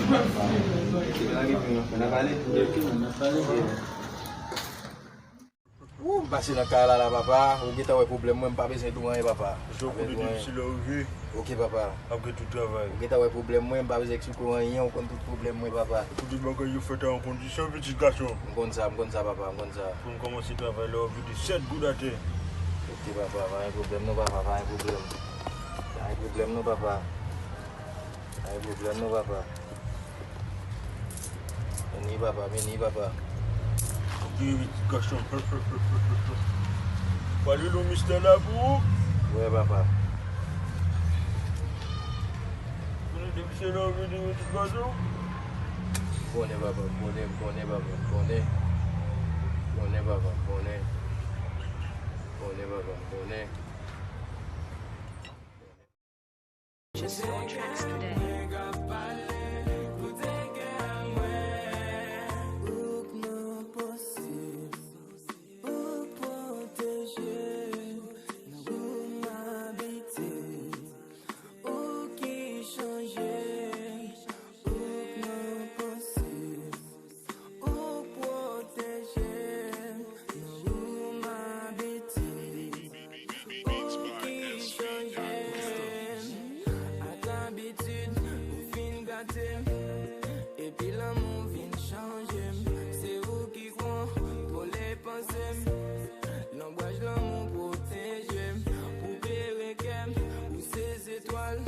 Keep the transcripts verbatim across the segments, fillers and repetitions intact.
Ou pase nan kay la, la, papa. Ou gentan wè pwoblèm mwen, m pa bezwen di w anyen, papa. Jan w konnen depi se lè w rive, ok, papa. Ap gen tout travay. Ou gentan wè pwoblèm mwen, m pa bezwen eksplike w anyen, ou konn tout pwoblèm mwen, papa. Tout bagay yo fèt an kondisyon, pitit gason. M konn sa, m konn sa, papa, m konn sa. Pou n kòmanse travay la, w ap vide sèt goud atè. Ok, papa, pa gen pwoblèm non, papa, pa gen pwoblèm. Pa gen pwoblèm non, papa. Pa gen pwoblèm non, papa. Vini, papa, vini, papa. Ok, gason. Pale non, mistè la pou ou. Wi, papa. Konnen depi se lè w vini, wi, tout gason. M konnen, papa, m konnen, m konnen, papa, m konnen. M konnen, papa, m konnen. M konnen, papa, m konnen. Purchase your tracks today. Ou pwoteje m, nan ou m abite. Ou ki chanje m, ak labitid ou fin gate m. Epi lanmou vin chanje m. Se ou ki kontwole panse m. Lanbraj lanmou pwoteje m, pou klere kè m, ou se zetwal.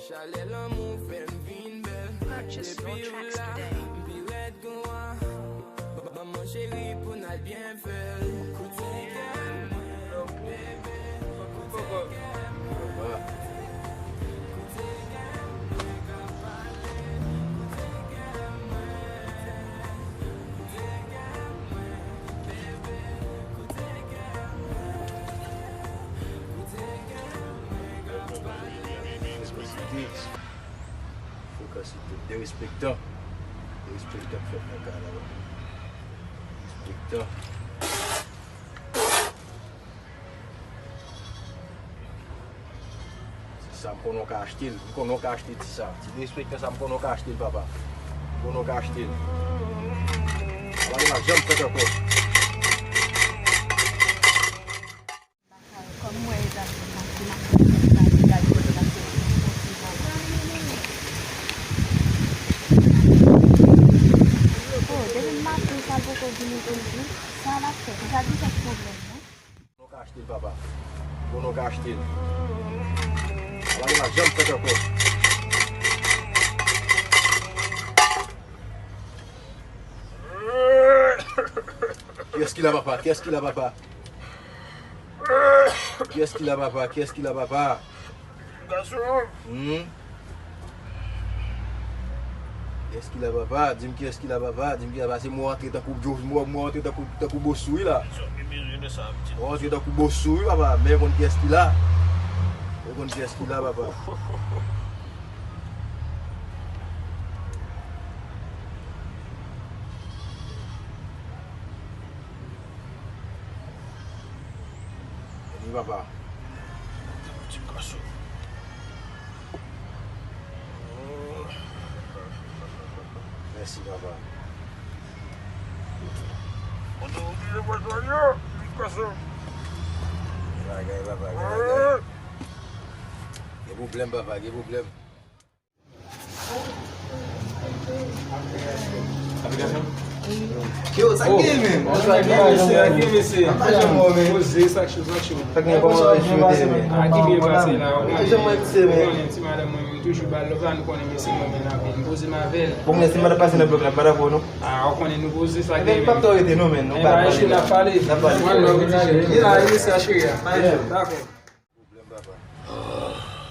Chalè lanmou fè m vin bèl. Depi w la, m pi rèd ke w a. Manman cheri, pou n al byen fè l. Koute kè mwen, bebe, koute kè mwen. Koute kè mwen k ap pale, koute kè mwen. Koute kè mwen, bebe, koute kè mwen. Koute kè mwen k ap pale. Fokasite, derespektan. Derespektan k fèt nan kay la, wi. Derespektan. Ti sa, m konnen w ka achte l. M konnen w ka achte ti sa. Ti derespektan sa, m konnen w ka achte l, papa. M konnen w ka achte l. Papa, li pa janm fèt ankò. Kòm m wè e t ap pase, m ap fè sa, m gade l ap fè. Oh, depi m maten sa l poko vini toujou. Sa l ap fè? Li pa gen kèk pwoblèm, non? Nou ka achte l, papa. Bon, nou ka achte l. Papa, li pa janm fèt ankò. Kiyès ki la, papa? Kiyès ki la, papa? Kiyès ki la, papa? Kiyès ki la, papa? Gason. Hmm? Kiyès ki la, papa? Di m kiyès ki la, papa? Di m ki la, papa? Se mwen antre tankou, mwen, mwen antre tankou, tankou bosou, wi, la. Mwen antre tankou bosou, wi, papa. Men konn kiyès ki la. Men konn kiyès ki la, papa. Vini, papa. Ti gason. Mèsi, papa. Bagay, papa, bagay. Gen pwoblèm, papa, gen pwoblèm. Yo, sa k gen menm? Sa k gen, mesye? Sa k gen, mesye? Poze, sa k cho, sa k cho. Sa k gen, kòman w ap jwe, men? A, ki byen pase la. Ou konnen ti madanm mwen, mwen toujou ba l love la, nou konnen, mesye, mwen menm la, m poze m avè l. Bon, men si madanm pase nan blòk la, madanm pou nou. A, ou konnen nou poze, sa k gen menm? Ebyen, pa t rete non, men, nou pa pale. N ap pale. N ap pale. Li la, li se a cheri a. Dakò. Pwoblèm, papa.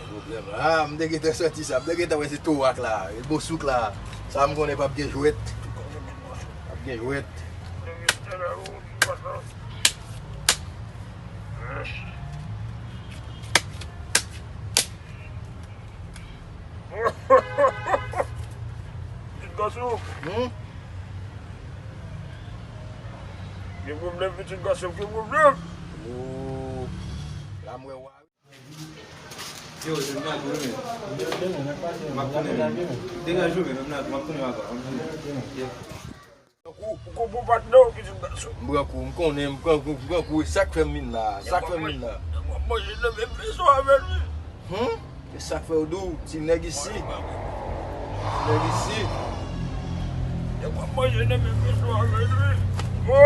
Pwoblèm. Ah, m te gentan santi sa. M te gentan wè se torak la. E bosouk la. Sa m konnen p ap gen jwèt. P ap gen jwèt. Pitit gason. Hmm? Gen pwoblèm, pitit gason, gen pwoblèm. Oh. La m wè w a. Yo, se m nan tou, men. M ap tounen, men. Degaje w, men, m nan tou, m ap tounen, papa. M ap tounen. Tankou ou konprann patnè w, pitit gason. M pran kou, m konnen, m pran kou, m pran kou. E sa k fè m vin la? Sa k fè m vin la? Nèg w ap manje nan menm veso avè l, wi. Hmm? E sa k fè w di w, ti nèg isi. Ti nèg isi. Nèg w ap manje nan menm veso avè l, wi.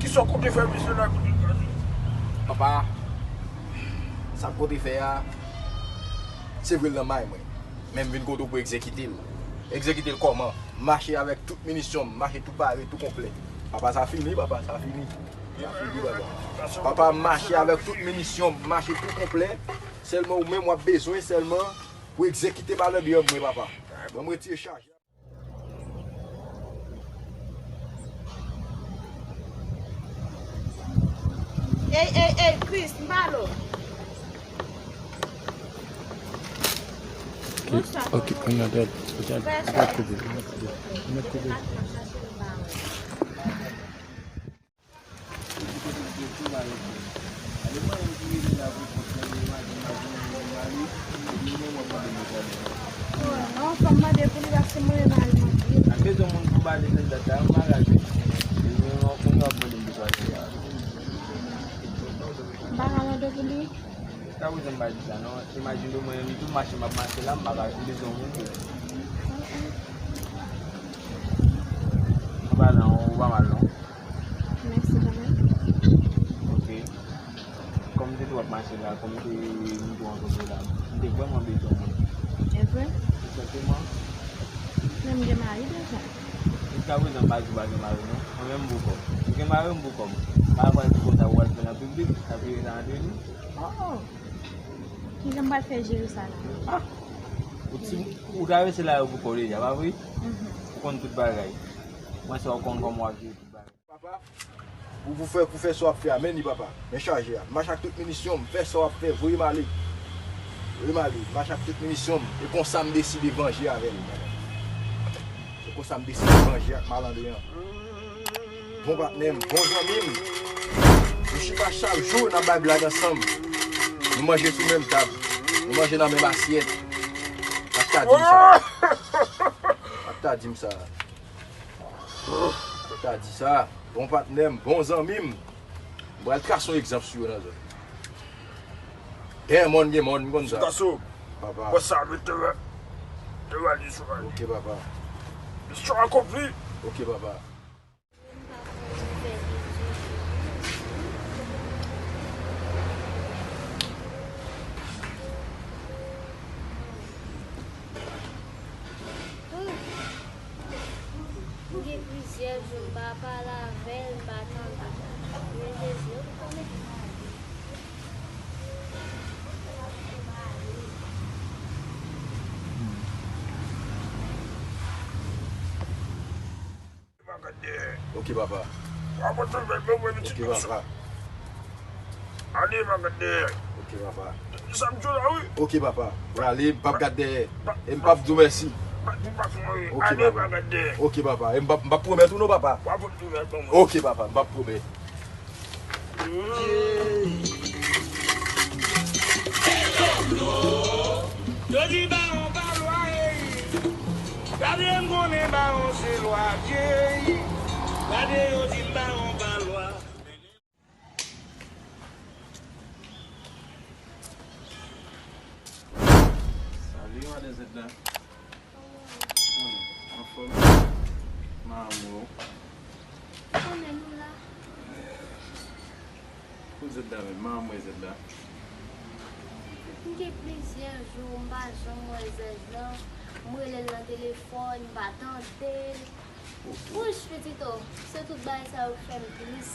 Kisa w konte fè mesye la, pitit gason? Papa, sa m konte fè a, se vre l nan may mwen. Men m vin kote w pou egzekite l. Egzekite l kòman? Mache avèk tout minisyon m, mache tou pare, tou konplè. Papa, sa fini, papa, sa fini. Sa fini, papa. Papa, mache avèk tout minisyon m, mache tou konplè. Sèlman ou menm w ap bezwen sèlman pou egzekite malandri an mwen, papa. Ban m retire chaj la. Ey, ey, ey, Chris, m pale w. Ok, ok, ann al, ann al, ann al koupe, ann al koupe, ann al koupe. Oh, non, fò m mande pou li paske mwen e mari m anpil. M bezwen moun pou m ale nan dat la, m pa ka jwenn. Mwen konnen w ap mande m pou sa. M pa ka mande pou li. Sa pou m pa di sa, non. Imajine w, mwen menm tou mache m ap mache la, m pa ka, m bezwen yon moun tou. Ou pa nan, ou pa mal, non. Mèsi kanmenm. Ok. Kòm m te tou ap mache la, kòm m te vin tou rankontre w la, m te vrèman bezwen w. E vre? Egzakteman. Men m gen mari deja. Jiska prezan, m pa di w pa gen mari, non. Mwen menm, m pou kò m. Ou gen mari, m pou kò m. M pa pral di konsa, ou pral fè nan piblik, sa ap vire nan antre nou. Oh, oh. Kijan m pral fè jere sa la? Ah! Ou ti, ou travèse la yo pou kò w deja, pa vre? Mhm. Ou konn tout bagay. Mwen sa ou konn kòman w ap jere tout bagay. Papa, pou, pou fè, pou fè sa w ap fè a, men li, papa. Men chaje a. Mache ak tout minisyon m, fè sa w ap fè, voye m ale. Voye m ale, mache ak tout minisyon m. E konsa m deside vanje avè l. Se konsa m deside vanje ak malandren an. Bon patnè m, bon zanmi m. Nou chita chak jou, n ap bay blag ansanm. Nou manje sou menm tab. Nou manje nan menm asyèt. Pa t ka di m sa. Pa t ka di m sa. Ou ta di sa, bon patnè m, bon zanmi m. M pral trase yon egzanp sou yo nan zòn. Dèyè mòn gen mòn, m konn sa. Papa. Wè sa, mete wè. Te wè li sou wè. Ok, papa. Misyon akonpli. Ok, papa. M gen plizyè jou m pa pale avè l, m pa tande l. Men Jezi, ou konnen. Ok, papa. Ok, papa. Ale, pa gade. Ok, papa. Sa m di w la, wi. Ok, papa. Prale, m p ap gad dèyè. E m p ap di w mèsi. Ok, papa. Ok, papa. E m p ap, m p ap pwomèt ou non, papa. Ok, papa, m p ap pwomèt. Yo di bawon pa lwa, ey. Gade m konnen bawon se lwa, ey. Gade yo di m bawon pa lwa. Salut, madan Zedda. Anfòm? Manman w. Konnen nou la. Kot Zedda menm? Manman w, Zedda. M gen plizyè jou, m pa janm wè Zedda. M rele l nan telefòn, m pa tande l. Wouch, pitit o, se tout bagay sa yo k fè m tris.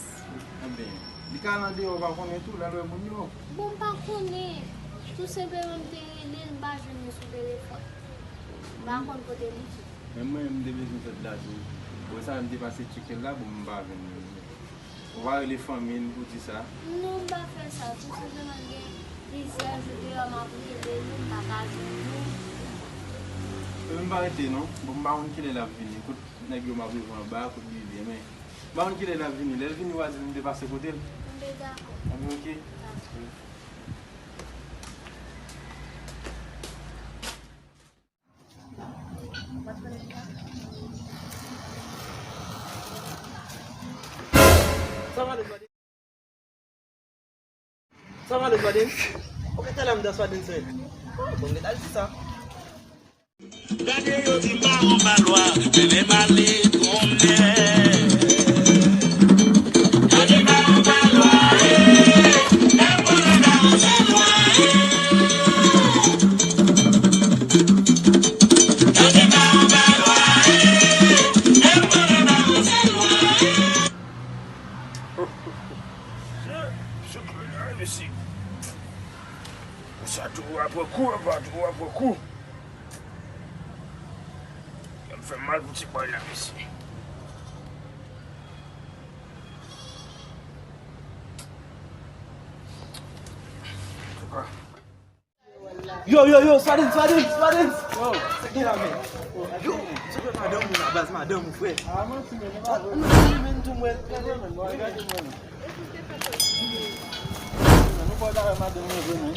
Ebyen, li ka nan deyò, ou pa konnen tou, lè l wè moun yo. Bon, m pa konnen. Tou senpleman, m te rele l, m pa jwenn li sou telefòn. M pa konn kote li ye. Men mwen, m te bezwen Zedda tou. Bon, sa, m te pase tcheke l la, bon, m pa jwenn li. Ou pa rele fanmi n pou di sa? Non, m pa fè sa. Tou senpleman, gen plizyè jou deyò, m ap rele nou, m pa ka jwenn nou. Ebyen, m pa rete non. Bon, m pa konn kilè l ap vini. Kot nèg yo m ap rive anba, kot li ye, men m pa konn kilè l ap vini. Lè l vini, w a di m te pase kote l. Enben, dakò. Enben, oke. Dakò. Sa va, Swadens? Sa va, Swadens? Ok, talè m dan Swadens, wi. Bon, m gentan di sa. Gade yo di m pa yon palwa, men lè m ale konnen. Yo di m pa yon palwa, eh, lè m konnen m pa yon Sèlwa, eh. Yo di m pa yon palwa, eh, lè m konnen m pa yon Sèlwa, eh. Mesye, mesye, mesye. Sa tou ap pran kou, apa tou ap pran kou. Y ap fè mal pou ti bòy la, mesye. Antouka. Yo, yo, yo, Swadens, Swadens, Swadens. Yo, se ki la, men? Yo, se vre madanm ou la, baz, madanm ou, frè. Ah, mwen, si, men, nou pa vre. Ou, ou, men, tou mwen. Gade, men, bò, gade, men. Nan nou pa ta madanm mwen vre, non.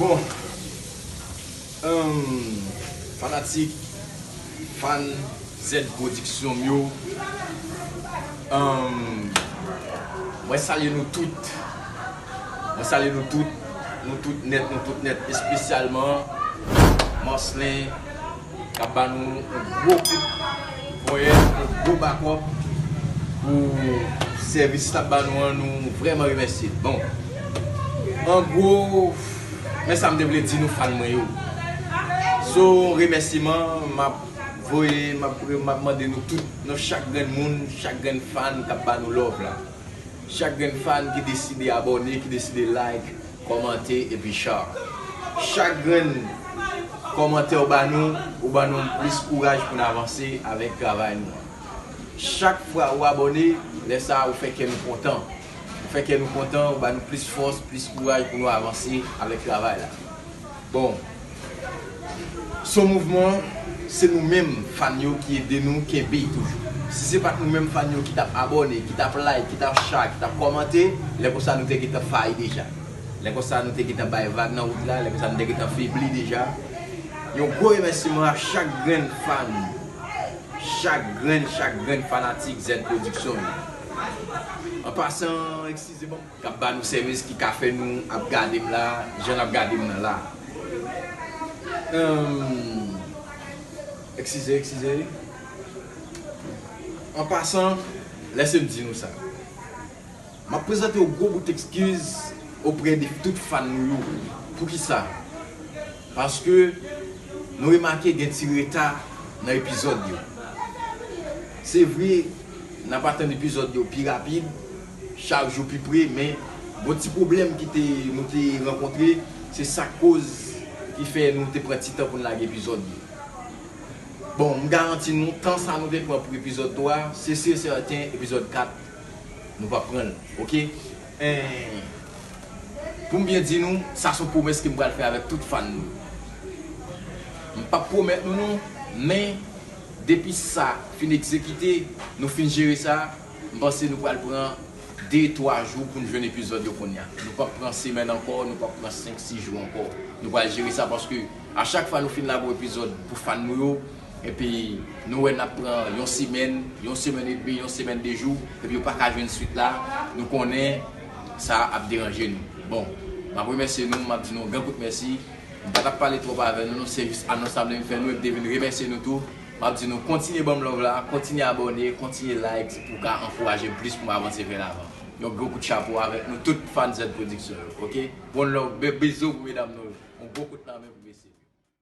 Bon, Ahn, fanatik, fan Z Production yo, ahn, mwen salye nou tout. Mwen salye nou tout. Nou tout nèt, nou tout nèt. Espesyalman Marcelin, k ap ba nou yon gwo kout ponyèt, yon gwo bakòp pou sèvis l ap ba nou an, nou vrèman remèsye l. Bon, an gwo, men sa m te vle di nou fan mwen yo. So, remèsiman, m ap voye, m ap, m ap mande nou tout, nou chak grenn moun, chak grenn fan k ap ba nou love la. Chak grenn fan ki deside abòne, ki deside like, kòmante epi share. Chak grenn kòmantè ou ba nou, ou ba nou plis kouraj pou n avanse avèk travay nou an. Chak fwa ou abòne, lè sa a ou fè kè nou kontan. Ou fè kè nou kontan, ou ba nou plis fòs, plis kouraj pou nou avanse avèk travay la. Bon, se yon mouvman, se nou menm fan yo ki ede nou kenbe toujou. Si se pa t nou menm fan yo ki t ap abòne, ki t ap like, ki t ap share, ki t ap kòmante, lè konsa nou te gentan fayi deja. Lè konsa nou te gentan bay vag nan wout la, lè konsa nou te gentan febli deja. Yon gwo remèsiman a chak grenn fan, chak grenn, chak grenn fanatik Z Production yo. An pasan, eskize bon. K ap ba nou sèvis, ki ka fè nou ap gade m la, jan n ap gade m nan la. Ehn, eskize, eskize. An pasan, lèse m di nou sa. M ap prezante yon gwo bout ekskiz oprè de tout fan nou yo. Poukisa? Paske nou remake gen ti reta nan epizòd yo. Se vre, n ap atann epizòd yo pi rapid, chak jou pi pre, men gon ti pwoblèm ki te, nou te rankontre, se sa k koz ki fè nou te pran ti tan pou n lage epizòd yo. Bon, m garanti nou, tan sa nou te pran pou epizòd twa, se si e sèten, epizòd kat, nou p ap pran l, oke? En, pou m byen di nou, sa se yon pwomès ke m pral fè avèk tout fan nou. M p ap pwomèt nou non, men depi sa fin egzekite, nou fin jere sa, m panse nou pral pran de, twa jou pou n jwenn epizòd yo kounye a. Nou p ap pran semèn ankò, nou p ap pran senk, sis jou ankò. Nou pral jere sa paske a chak fwa nou fin lage yon epizòd pou fan nou yo, epi nou wè n ap pran yon semèn, yon semèn edmi, yon semèn de jou, epi yo pa ka jwenn swit la, nou konnen sa ap deranje nou. Bon, m ap remèsye nou, m ap di nou yon gran kout mèsi. M pa t ap pale twòp avè nou, non, se jis anons sa m te vin fè nou, epi te vin remèsye nou tou. M ap di nou kontinye ban m love la, kontinye abòne, kontinye like pou ka ankouraje m plis pou m avanse vè lavan. Yon gwo kout chapo avèk nou tout fan Z Production yo, oke? One love, be-, bizou pou medam nou yo. Yon gwo kout nan men.